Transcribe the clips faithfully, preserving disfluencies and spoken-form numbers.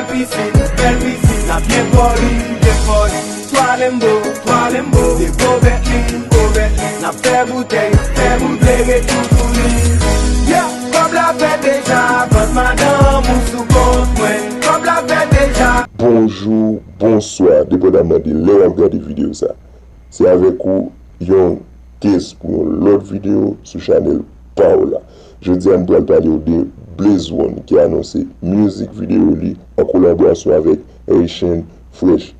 Pisin, bèl pisin, n ap byen foli, byen foli. Twa Lambo, twa Lambo, de gwo bèt li, gwo bèt li. N ap fè boutèy, fè boutèy, ret tou pou li. Yeah, kòb la fèt deja, vant madanm ou sou kont mwen. Kòb la fèt deja. Bonjou, bonswa, depandaman de lè w ap gade videyo sa. Se avèk ou, Young Case, pou yon lòt videyo sou chanèl pa w la. Jodi a, m pral pale w de Blaze One, ki anonse mizik videyo li an kolaborasyon avèk Haitian Fresh.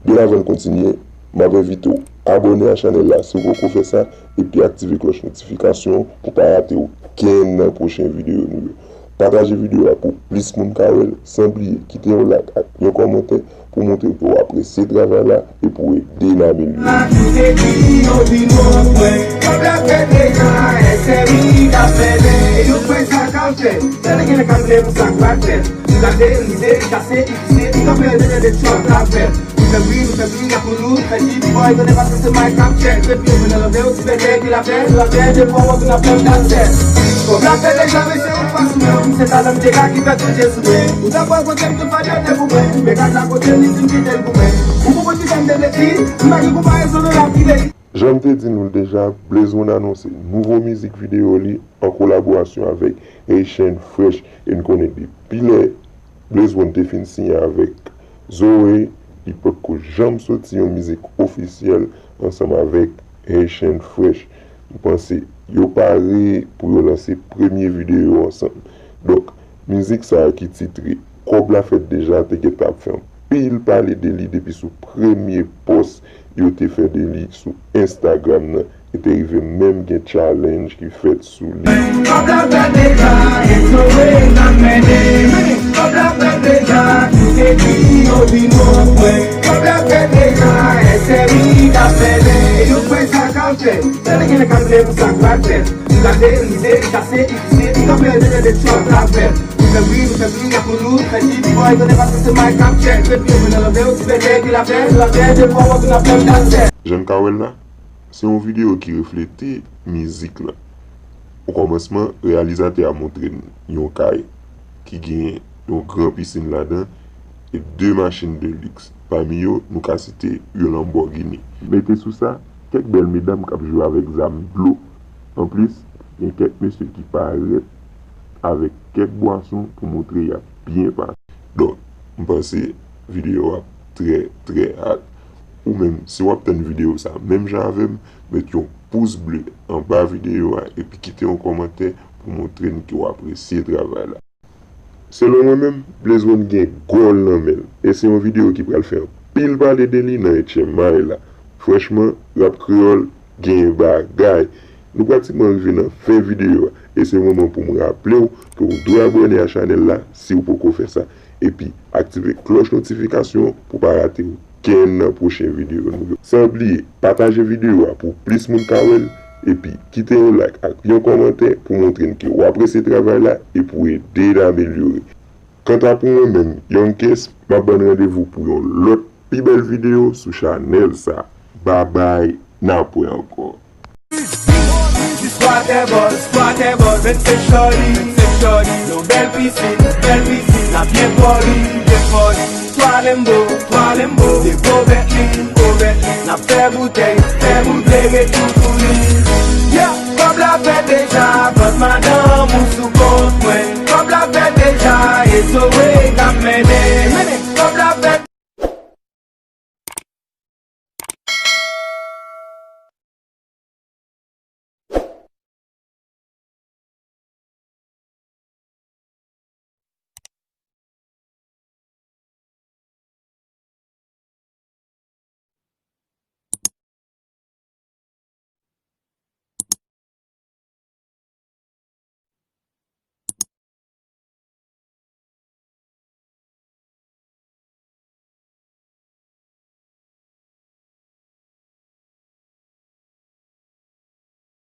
Byen avan n kontinye, m ap envite w abòne a chanèl la si w poko fè sa, epi aktive klòch notifikasyon pou pa rate okenn nan pwochen videyo nou yo. Pataje videyo a pou plis moun ka wè l, san bliye kite yon like ak yon kòmantè pou montre ke w apresye travay la e pou ede n amelyore. Jan m te di nou l deja, Blaze One anonse nouvo mizik videyo li an kolaborasyon avèk Haitian Fresh, e n konnen depi lè Blaze One te fin siyen avèk Zoe, li potko janm soti yon mizik ofisyèl ansanm avèk Haitian Fresh. M panse yo pare pou yo lanse premye videyo ansanm. Donk, mizik sa a ki titre Kòb la fèt deja te gentan ap fè anpil pale de li depi sou premye pòs yo te fè de li sou Instagram nan, e te rive menm gen challenge ki fèt sou li. Kòb la fèt deja, e Zoe k ap mennen. Kòb la fèt deja, tout epi yo vin wont mwen. Kòb la fèt deja, e se li k ap mennen. E yo kwè sa k ap fèt. Tande gen nèg k ap lè pou sa k pa fèt. Li gate, li deli, kase, li pise, li kanpe, li dede, dede, chòt la fèt. Nou fè bri, nou fè bri, y ap pou nou, fè ti boy, tande pa se may k ap chèk. Epi yo vin nan lòbè, yo ti bèbè, ki la fè, la fè, de fò, wòk, n ap fè m dal fè. Jan n ka wè l la, se yon videyo ki reflete mizik la. O kòmansman, reyalizatè a montre n yon kay ki gen yon gran pisin ladan e de machin de liks. Pami yo, nou ka site yon Lamborghini. Mete sou sa, kèk bèl medam k ap jwe avèk zam dlo. Anplis, gen kèk mesye ki parèt avèk kèk bwason pou montre y ap byen pase. Donk, m panse videyo a trè, trè hard. Ou menm, si w ap tann videyo sa menm jan avè m, met yon pous ble anba videyo a epi kite yon kòmantè pou montre n ke w apresye travay la. Selon mwen menm, Blaze One gen gòl nan men l, e se yon videyo ki pral fè anpil pale de li nan H M I la. Franchman, rap kreyòl gen bagay. Nou pratikman rive nan fen videyo a, e se moman pou m raple w ke w dwe abòne a chanèl la si w poko fè sa. Epi, aktive klòch notifikasyon pou pa rate okenn nan pwochen videyo nou yo. San bliye, pataje videyo a pou plis moun ka wè l, epi kite yon like ak yon kòmantè pou montre n ke w apresye travay la e pou ede n amelyore. Kanta pou mwen menm, Young Case, m ap ban n randevou pou yon lòt pi bèl videyo sou chanèl sa. Babay, n ap wè ankò. Squatter boss, squatter boss, vennsenk shorty, vennsenk shorty. Yon bèl pisin, bèl pisin, n ap byen foli, byen foli. Twa Lambo, twa Lambo, de gwo Bentley, gwo Bentley. N ap fè boutèy, fè boutèy, ret tou pou li.